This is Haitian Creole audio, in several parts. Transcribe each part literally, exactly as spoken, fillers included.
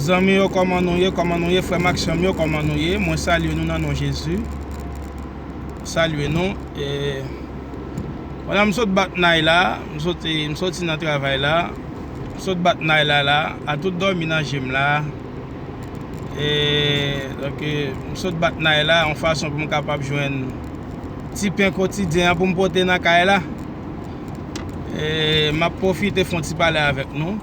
Zanmi yo, kòman nou ye? Kòman nou ye, frè m ak sè m yo? Kòman nou ye? Mwen salye nou nan non Jezi. Salye nou. E, wala, m sot bat nay la. M soti, m soti nan travay la. M sot bat nay la la. A tout dòmi nan je m la. E, donk, e, m sot bat nay la yon fason pou m kapab jwenn ti pen kotidyen an pou m pote nan kay la. E, m ap pwofite fè yon ti pale avèk nou.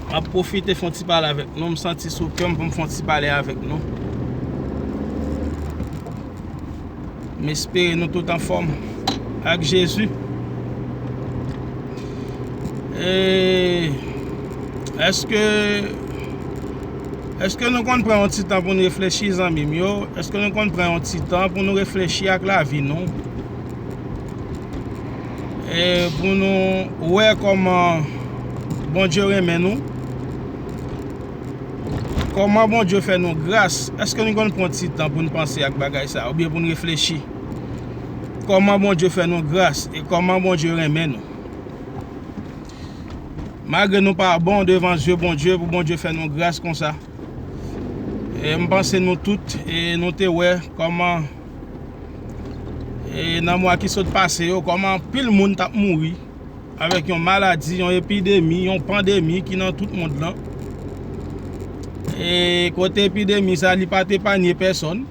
M ap pwofite fè yon ti pale avèk nou. M santi sou kè m pou m fè yon ti pale avèk nou. M espere nou tout anfòm ak Jezi. E, èske, èske nou konn pran yon ti tan pou n reflechi, zanmi m yo? Èske nou konn pran yon ti tan pou nou reflechi ak lavi nou? E pou nou wè kòman Bondye renmen nou, kòman Bondye fè nou gras. Èske nou konn pran ti tan pou n panse ak bagay sa, oubyen pou n reflechi? Kòman Bondye fè nou gras e kòman Bondye renmen nou. Malgre nou pa bon devan zye Bondye, pou Bondye fè nou gras konsa. E m panse nou tout, e nou te wè kòman, e nan mwa ki sot pase yo, kòman anpil moun t ap mouri avèk yon maladi, yon epidemi, yon pandemi ki nan tout mond lan. E kote epidemi sa, li pa t epanye pèsòn.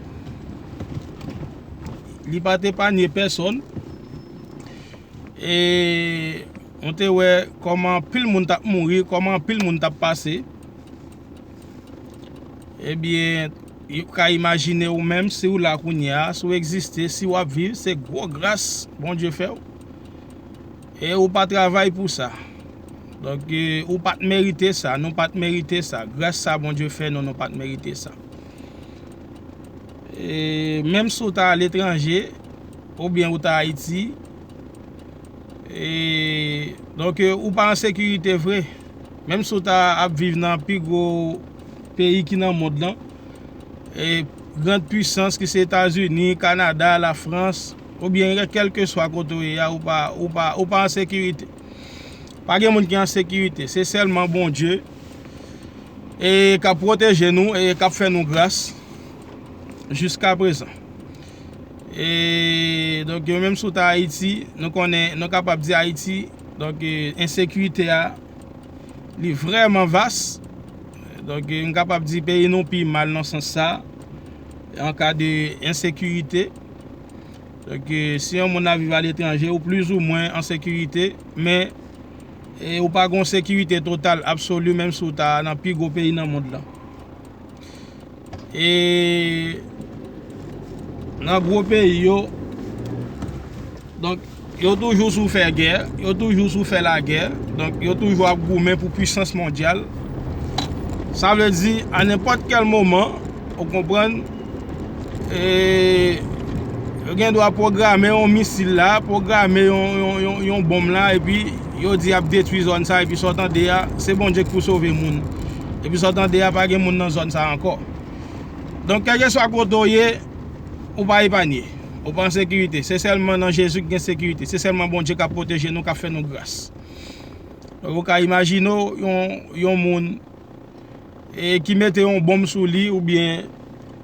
Li pa t epanye pèsòn. E nou te wè kòman anpil moun t ap mouri, kòman anpil moun t ap pase. Ebyen, ou ka imajine ou menm, si w la kounye a, si w egziste, si w ap viv, se gwo gras Bondye fè w. E ou pa travay pou sa. Donk, e, ou pa t merite sa, nou pa t merite sa. Gras sa Bondye fè nou, nou pa t merite sa. E, menm si w ta aletranje, oubyen ou ta Ayiti, e, donk, e, ou pa an sekirite vre. Menm si w ta ap viv nan pi gwo peyi ki nan mond lan, e, grand pwisans ki se Etazini, Kanada, Lafrans, oubyen kèlkeswa kote w ye a, ou pa, ou pa, ou pa an sekirite. Pa gen moun ki an sekirite. Se sèlman Bondye, e, k ap pwoteje nou e k ap fè nou gras jiska prezan. E, donk, yo menm si w ta Ayiti, nou konnen, nou kapab di Ayiti, donk, e, ensekirite a, li vrèman vas. Donk, e, m kapab di peyi nou pi mal nan sans sa, an ka de ensekirite. Donk, e, si yon moun ap viv aletranje, ou plizoumwen an sekirite, men, e, ou pa gen yon sekirite total, absoli, menm si w ta nan pi gwo peyi nan mond lan. E nan gwo peyi yo, donk, yo toujou sou fè gè, yo toujou sou fè lagè, donk, yo toujou ap goumen pou pwisans mondyal. Sa vle di, a nenpòt kèl moman, ou konprann, e, yo gen dwa pwograme yon misil la, pwograme yon, yon, yon, yon bonm la, epi yo di y ap detwi zòn sa, epi sa w tande a, se Bondye ki pou sove moun. Epi sa w tande a, pa gen moun nan zòn sa ankò. Donk, kèlkeswa kote w ye, ou pa epanye. Ou pa an sekirite. Se sèlman nan Jezi ki gen sekirite. Se sèlman Bondye k ap pwoteje nou, k ap fè nou gras. Donk, ou ka imajine w yon, yon moun, e, ki mete yon bonm sou li, oubyen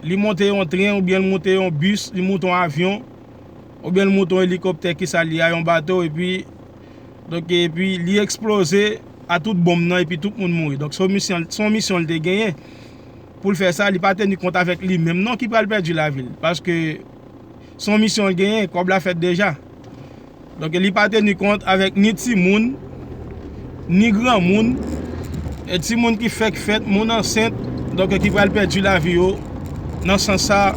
li monte yon tren, oubyen li monte yon bis, li monte yon avyon, oubyen li monte yon elikoptè, kisa li a, yon bato, epi, donk, epi li eksploze a tout bonm nan, epi tout moun mouri. Donk, se yon misyon, se yon misyon li te genyen pou l fè sa, li pa teni kont avèk li menm non ki pral pèdi lavi l, paske se yon misyon l genyen, kòb la fèt deja. Donk, li pa teni kont avèk ni timoun, ni granmoun, e timoun ki fèk fèt, moun ansent, donk, ki pral pèdi lavi yo nan sans sa.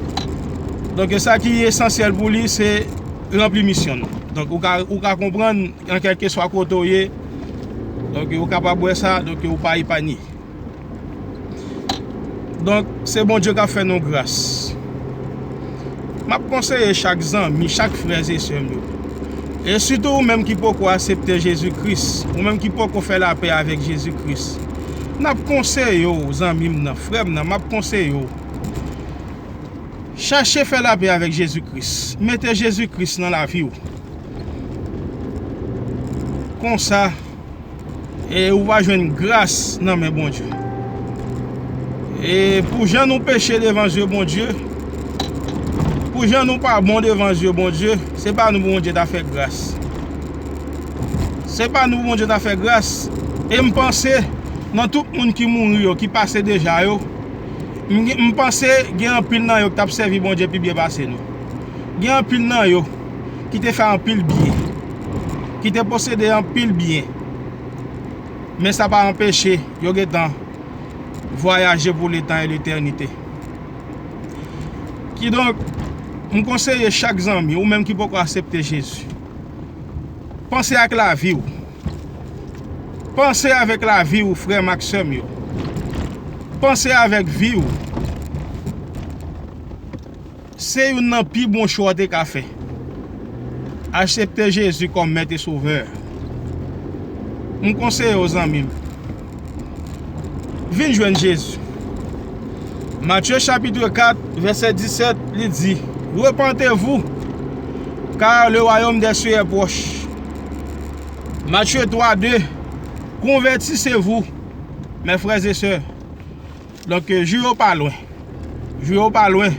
Donk, sa ki esansyèl pou li, se ranpli misyon l. Donk, ou ka, ou ka konprann, an kèlkeswa kote w ye, donk, ou kapab wè sa, donk, ou pa epanye. Donk, se Bondye k ap fè nou gras. M ap konseye chak zanmi, chak frè e sè m yo. E sitou ou menm ki poko aksepte Jezi Kris, ou menm ki poko fè lapè avèk Jezi Kris. N ap konseye w, zanmi m nan, frè m nan, m ap konseye w. Chache fè lapè avèk Jezi Kris. Mete Jezi Kris nan lavi w. Konsa, e ou va jwenn gras nan men Bondye. E pou jan nou peche devan zye Bondye, pou jan nou pa bon devan zye Bondye, se pa nou pou Bondye ta fè gras. Se pa nou pou Bondye ta fè gras. E m panse, nan tout moun ki mouri yo, ki pase deja yo, m, m panse gen anpil nan yo ki t ap sèvi Bondye pi byen pase nou. Gen anpil nan yo ki te fè anpil byen, ki te posede anpil byen. Men sa pa anpeche yo gentan vwayaje pou letan e letènite. Kidonk, m konseye chak zanmi, ou menm ki poko aksepte Jezi, panse ak lavi w. Panse avèk lavi w, frè m ak sè m yo. Panse avèk vi w. Se youn nan pi bon chwa w te ka fè. Aksepte Jezi kòm Mèt e Sovè. M konseye w, zanmi m, vin jwenn Jezi. Matye chapit kat, vèsè disèt, li di, Repentez-vous, car le royaume des cieux est proche. Matye twa de, Convertissez-vous, mes frères et sœurs. Donk, jou yo pa lwen. Jou yo pa lwen.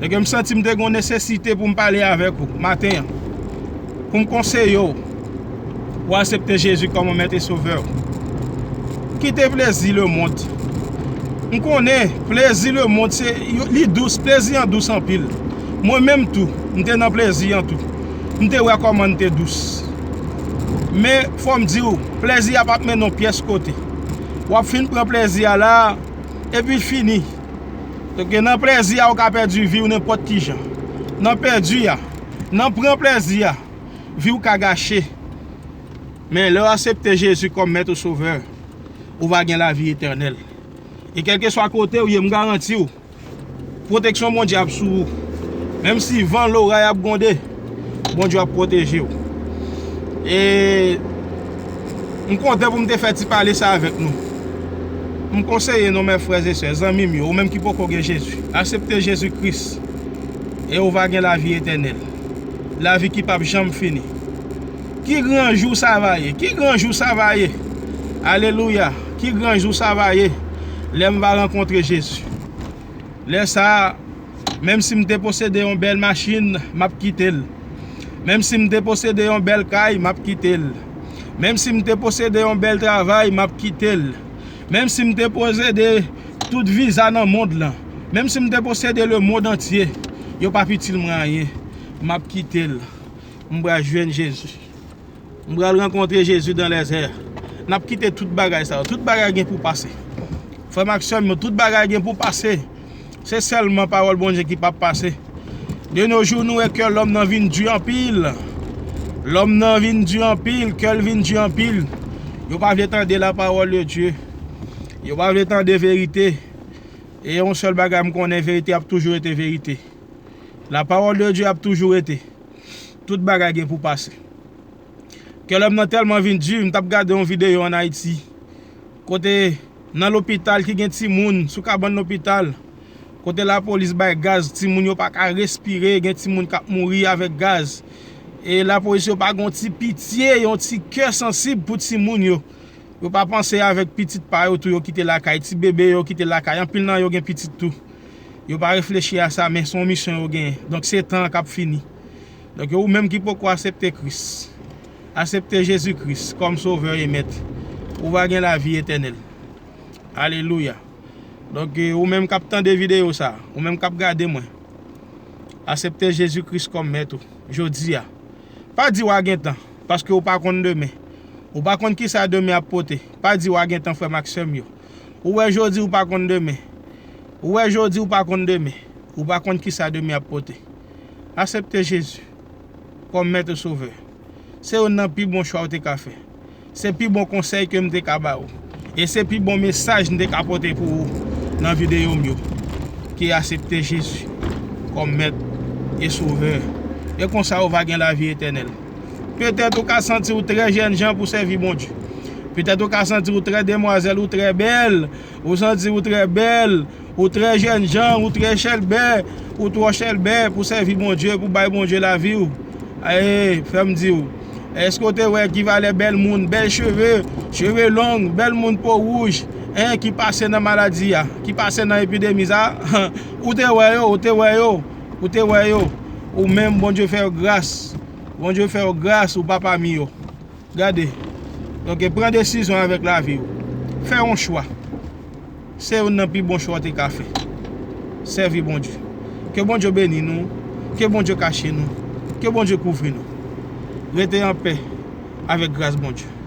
Donk, m santi m te gen yon nesesite pou m pale avèk ou maten an. Pou m konseye w pou w aksepte Jezi kòm Mèt e Sovè w. Kite plezi lemonn. M konnen plezi lemonn, se, yo, li dous, plezi an dous anpil. Mwen menm tou, m te nan plezi an tou. M te wè kòman l te dous. Men, fò m di w, plezi a p ap mennen w pyès kote. W ap fin pran plezi a la, epi fini. Donk, nan plezi a, ou ka pèdi vi w nenpòt ki jan. Nan pèdi a, nan pran plezi a, vi w ka gache. Men, lè w aksepte Jezi kòm Mèt ou Sovè, ou va gen lavi etènèl. E kèlkeswa kote w ye, m garanti w, pwoteksyon Bondye ap sou ou. Menm si van, loray ap gwonde, Bondye ap pwoteje w. E m kontan pou m te fè ti pale sa avèk nou. M konseye nou, mes frères et sœurs, zanmi m yo, ou menm ki poko gen Jezi, aksepte Jezi Kris e ou va gen lavi etènèl. Lavi ki p ap janm fini. Ki gran jou sa va ye? Ki gran jou sa va ye? Alelouya! Ki gran jou sa va ye? Lè m va rankontre Jezi. Lè sa a, menm si m te posede yon bèl machin, m ap kite l. Menm si m te posede yon bèl kay, m ap kite l. Menm si m te posede yon bèl travay, m ap kite l. Menm si m te posede tout viza nan mond lan, menm si m te posede lemonn antye, yo p ap itil mwen anyen. M ap kite l. M pral jwenn Jezi. M pral rankontre Jezi dans les airs. N ap kite tout bagay sa yo. Tout bagay gen pou pase. Frè m ak sè m yo, tout bagay gen pou pase. Se sèlman pawòl Bondye ki p ap pase. De nos jours, nou wè kè lòm nan vin di anpil. Lòm nan vin di anpil, kè l vin di anpil. Yo pa vle tande la parole de Dieu. Yo pa vle tande verite. E yon sèl bagay m konnen, verite ap toujou rete verite. La parole de Dieu ap toujou rete. Tout bagay gen pou pase. Kè lòm nan tèlman vin di, m t ap gade yon videyo ann Ayiti, kote nan lopital ki gen timoun, sou kabann lopital, kote lapolis bay gaz, timoun yo pa ka respire, gen timoun k ap mouri avèk gaz. E lapolis yo pa gen yon ti pitye, yon ti kè sansib pou timoun yo. Yo pa panse avèk pitit pa yo tou yo kite lakay, ti bebe yo kite lakay, anpil nan yo gen pitit tou. Yo pa reflechi a sa, men se yon misyon yo genyen. Donk, se tan an k ap fini. Donk, ou menm ki poko aksepte Kris, aksepte Jezi Kris kòm Sovè e Mèt, ou va gen lavi etènèl. Alelouya. Donk, ou menm k ap tande videyo sa, ou menm k ap gade mwen, aksepte Jezi Kris kòm Mèt ou jodi a. Pa di w a gen tan, paske ou pa konn demen. Ou pa konn kisa demen ap pote. Pa di w a gen tan, frè m ak sè m yo. Ou wè jodi, ou pa konn demen. Ou wè jodi, ou pa konn demen. Ou pa konn kisa demen ap pote. Aksepte Jezi kòm Mèt e Sovè. Se youn nan pi bon chwa w te ka fè. Se pi bon konsèy ke m te ka ba ou. E se pi bon mesaj m te ka pote pou ou nan videyo m yo. Ki aksepte Jezi kòm Mèt e Sovè. E konsa ou va gen lavi etènèl. Petèt ou ka santi w trè jènjan pou sèvi Bondye. Petèt ou ka santi w trè demwazèl, ou trè bèl, ou santi w trè bèl, ou trè jènjan, ou trè chèlbè, ou twò chèlbè pou sèvi Bondye, pou bay Bondye lavi w. Aye, fè m di w, èske w te wè ki valè bèl moun, bèl cheve, cheve long, bèl moun po wouj, en, ki pase nan maladi a, ki pase nan epidemi sa, ou te wè yo, ou te wè yo, ou te wè yo. Ou menm, Bondye fè yo gras. Bondye fè yo gras, ou pa pami yo. Gade. Donk, pran desizyon avèk lavi w. Fè yon chwa. Se youn nan pi bon chwa w te ka fè. Sèvi Bondye. Ke Bondye beni nou. Ke Bondye kache nou. Ke Bondye kouvri nou. Rete anpè avèk gras Bondye.